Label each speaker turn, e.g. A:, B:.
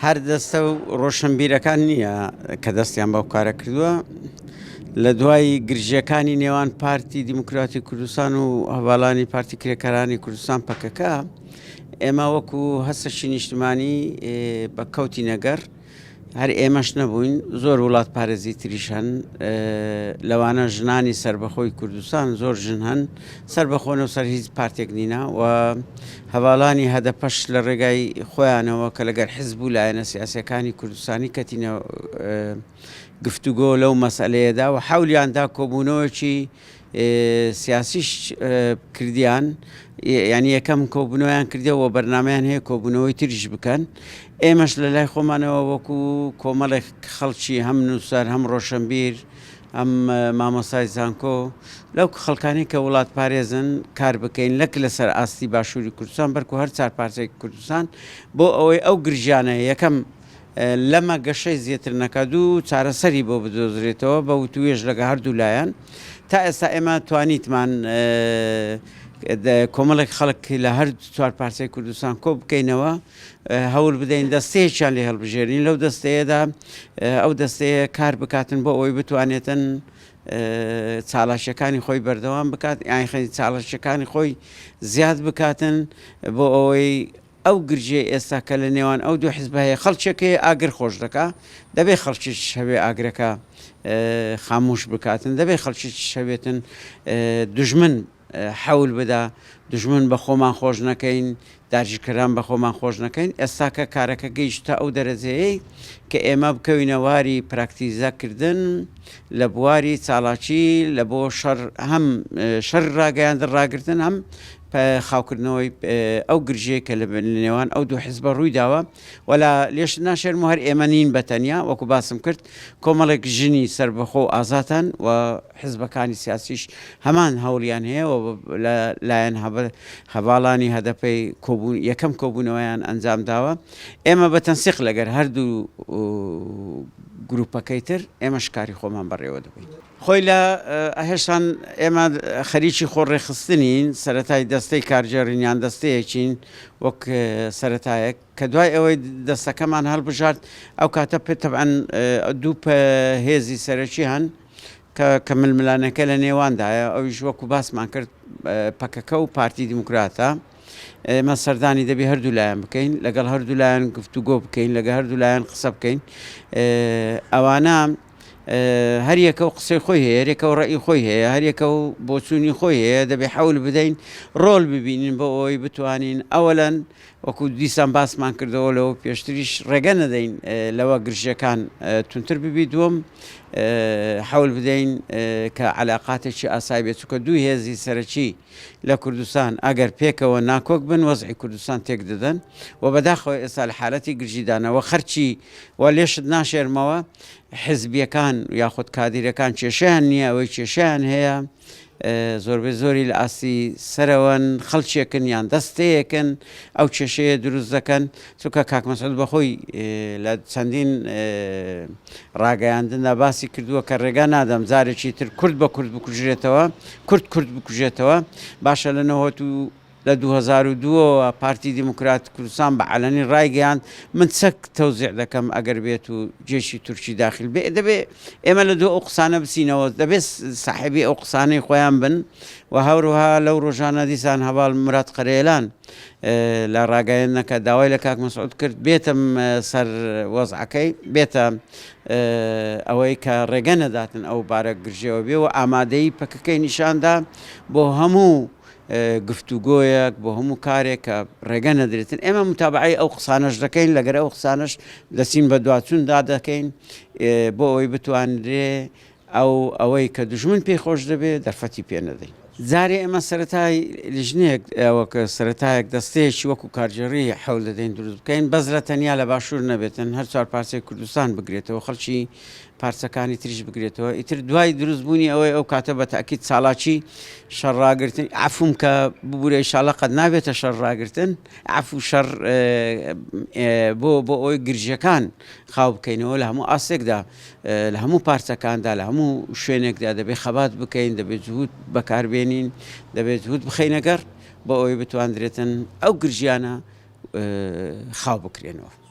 A: هەر دەستە و ڕۆشنبیرەکان نییە کە دەستیان بەو کارە کردووە. لە دوای گرژیەکانی نێوان پارتی دیموکراتی کوردستان و هەواڵانی پارتی کرێکارانی کوردستان پەکەکە ئێمە وەکو هەستەکی نیشتمانی بە کەوتی نەگەر هەر ئێمەش نەبووین زۆر وڵات پارێزی تریش هەن لەوانە ژنانی سەربەخۆی کوردستان زۆر ژن هەن سەربەخۆن و سەر هیچ پارتێک نینە و هەڤاڵانی هەدەپەش لە ڕێگای خۆیانەوە کە لەگەر حزب و لایەنە سیاسیەکانی کوردستانی کەتینە گفتوگۆ لەو مەسئلەیەدا و حەولیان دا کۆبوونەوەکی سیاسیش کردیان یعنی یەکەم کۆبوونەوەیان کردەوە بەرنمەیان هەیە کۆبوونەوەی تریش بکەن ئێمەش لە لای خۆمانەوە وەکو کۆمەڵێک خەڵکی هەم نووسەر هەم ڕۆشنبیر ئەم مامۆستای زانکۆ لەو خەڵکانی کە وڵات پارێزن کار بکەین لەک لەسەر ئاستی باشووری کوردستان بەرکو هەر چار پارچەی کوردستان بۆ ئەوەی ئەو گرژیانە یەکەم لەمە گەشەی زیاتر نەکات و چارەسەری بۆ بدۆزرێتەوە بە وتوێژ لەگە هەردوو لایەن تا ئێستا ئێمە توانیتمان کۆمەڵێک خەڵک لە هەر چوار پارچەی کوردستان کۆ بکەینەوە هەول بدەین دەستەیەکیان لێ هەڵبژێرین لەو دەستەیەدا ئەو دەستەیە کار بکاتن بۆ ئەوەی بتوانێتن چالاکیەکانی خۆی بەردەوام بکات یان چالاکیەکانی خۆی زیاد بکاتن بۆ ئەوەی ئەو گرژیەی ئێستا کە لە نێوان ئەو دوو حزبە هەیە خەڵکێک هەیە ئاگر خۆش دەکا دەبێ خەڵکیش هەبێ ئاگرەکە خاموش بکاتن دەبێ خەڵکیش هەبێتن دژمن حەول بدا دوژمن بە خۆمان خۆش نەکەین، داگیرکەران بە خۆمان خۆش نەکەین، ئێستاکە کارەکە گەیشتە ئەو دەرەجەیەی کە ئێمە بکەوینە واری پراکتیزە کردن لە بواری چالاکی لە بۆ شەڕ هەم شەڕی ڕاگەیاندن ڕاگرتن هەم خاوکردنەوەی ئەو گرژیەی کە لە نێوان ئەو دوو حزبە ڕووی داوە و لە لێش ناشێرم و هەر ئێمە نین بە تەنیا وەکو باسم کرد کۆمەڵێک ژنی سەربەخۆ و ئازادن و حزبەکانی سیاسیش هەمان هەوڵیان هەیە و لە لایەن هەڤاڵانی هەدەپەی کۆبوون یەکەم کۆبوونەوەیان ئەنجام داوە ئێمە بە تەنسیق لەگەر هەردوو گروپەکەی تر ئێمەش کاری خۆمان بەڕێوە دەبەین. خۆی لە هێشتان ئێمە خەریکی خۆ ڕێکخستنین سەرەتای دەستەی کارگێڕین یان دەستەیەکین وەک سەرەتایەک کە دوای ئەوەی دەستەکەمان هەڵبژارد ئەو کاتە پێ تەبعەن دوو هێزی سەرەکی هەن کە کە ململانێکە لە نێواندایە ئەویش وەکو باسمان کرد پەکەکە و پارتی دیموکراتە ئێمە سەردانی دەبی هەردوو لایەن بکەین لەگەڵ هەردوو لایەن گفتوگۆ بکەین لەگە هەردوو لایەن قسە بکەین ئەوانە هەریەکە و قسەی خۆی هەیە هەرێکە و ڕێی خۆی هەیە هەریەکە و بۆچوونی خۆی هەیە دەبێ حەول بدەین ڕۆل ببینین بۆ ئەوەی بتوانین ئەوەلەن وەکو دیسان باسمان کردەوە لەوە پێشتریش ڕێگە نەدەین لەوە گرژیەکان تونتر ببی دووەم حەول بدەین کە علاقاتێکی ئاسای بێت چونکە دوو هێزی سەرەکی لە کوردستان ئەگەر پێکەوە ناکۆک بن وەزعی کوردستان تێک دەدەن و بەداخەوە ئێستا لە حالەتی گرژیدانەوە خەرچی و لێشت ناشێرمەوە حزبیەکان یاخود کادیرەکان کێشیان نییە ئەوەی کێشیان هەیە زۆربەی زۆری لە ئاستی سەرەوەن، خەڵکێکن یان دەستەیەکن ئەو کێشەیە دروست دەکەن، چونکە کاک مەسعود بەخۆی لە چەندین ڕاگەیاندندا باسی کردووە کە ڕێگا نادەم جارێکی تر کورد بە کورد بکوژرێتەوە، کورد کورد بکوژێتەوە، باشە لە نەوەت و لە 2002 ەوە پارتی دیموکرات کوردستان بە عەلەنی ڕایگەیاند من چەک تەوزیع دەکەم ئەگەر بێت و جێشی تورکی داخیل بێ دەبێ ئێمە لە دوو ئەو قسانە بچینەوە دەبێ ساحێبی ئەو قسانەی خۆیان بن و هەوروها لەو ڕۆژانە دیسان هەواڵ مراد قەرێلان لە ڕاگەیاندنەکە داوای لە کاک مەسعود کرد بێتم سەر وەزعەکەی بێتە ئەوەی کە ڕێگە نەداتن ئەو بارە گرژەوە بێ و ئامادەی پەکەکەی نیشاندا بۆ هەموو گفتوگۆیەک بۆ هەموو کارێک کە ڕێگە نەدرێتن ئێمە متابعەی ئەو قسانەش دەکەین لەگەر ئەو قسانەش دەچین بە دواچوندا دەکەین بۆ ئەوەی بتوانرێ ئەو ئەوەی کە دژمن پێی خۆش دەبێ دەرفەتی پێ نەدەین. جارێ ئێمە سەرەتای لیژنەیەک وەک سەرەتایەک دەستەیەکی وەکو کارگێڕی حەول دەدەین دروست بکەین بەس لە تەنیا لە باشوور نەبێتن هەر چوار پارچەی کوردستان بگرێتەوە خەڵکی پارچەکانی تریش بگرێتەوە ئیتر دوای دروست بوونی ئەوەی ئەو کاتە بە تاکید چالاکی شەڕ ڕاگرتن عفوم کە ببورە ئیشاڵە قەت نابێتە شەڕ ڕاگرتن عفو شەڕ بۆ بۆ ئەوەی گرژیەکان خاو بکەینەوە لە هەموو ئاستێکدا لە هەموو پارچەکاندا لە هەموو شوێنێکدا دەبێت خەبات بکەین دەبێت جهود بەکاربێنین دەبێت جهود بخەینە گەڕ بۆ ئەوەی بتواندرێتن ئەو گرژیانە خاو بکرێنەوە.